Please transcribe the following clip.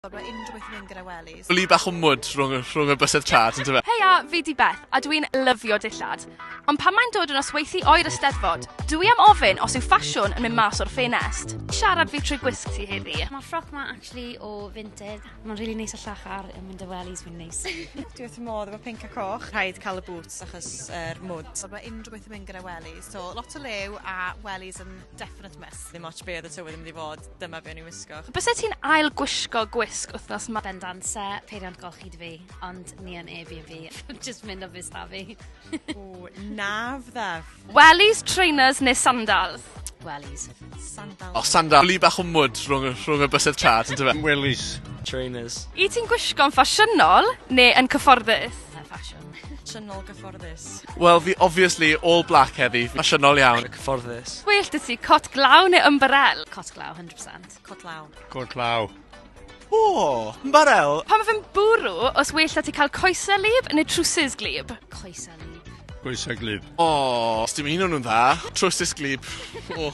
Mae unrhyw beth yn mynd gyda wellies. Wli bach o mwd rhwng, rhwng y bysedd trad, yn dyfe? Heia, fi di Beth, a dwi'n lyfio dillad. Ond pan mae'n dod yn nosweithi oer y Steddfod, dwi am ofyn os yw ffasiwn yn mynd mas o'r ffenest. Siarad fi trwy gwisg ti heddi. Mae'r ffroc ma actually o Vinted. Mae'n really neis a llachar yn mynd â wellies fi'n neis. Dwi wrth fy modd efo pinc a coch. Rhaid cael y boots achos yr mwd. Mae unrhyw beth yn mynd gyda wellies. So lot o liw a wellies yn definite must. Ddim ots be oedd y tywydd yn mynd i fod, dyma be o'n i'n wisgo. Byse ti'n ail gwisgo gwisg wythnos 'ma? Bendant se peiriant golchi 'da fi, ond ni yn Airbnb. Just mynd am beth 'da fi. O, na fyddaf. Wellies, trainers neu sandals? Wellies. Sandals. O, sandal. Wli bach o mwd rhwng, rhwng y bysedd trad, yn dyfe? Wellies. Trainers. I ti'n gwisgo'n ffasiynol neu yn cyfforddus? Ffasiwn. Ffasiynol gyfforddus. Wel, fi obviously all black heddi. Ffasiynol iawn. Cyfforddus. Well 'da ti, cot glaw neu ymbarel? Cot glaw, 100%. Cot law. Cot law. O, ymbarel. Pan mae fe'n bwrw, os well 'da ti cael coesau lib neu trwsus glib? Coesau lib. Coesau glib. O, os dim un o'n nhw'n dda. Trwsus glib. O.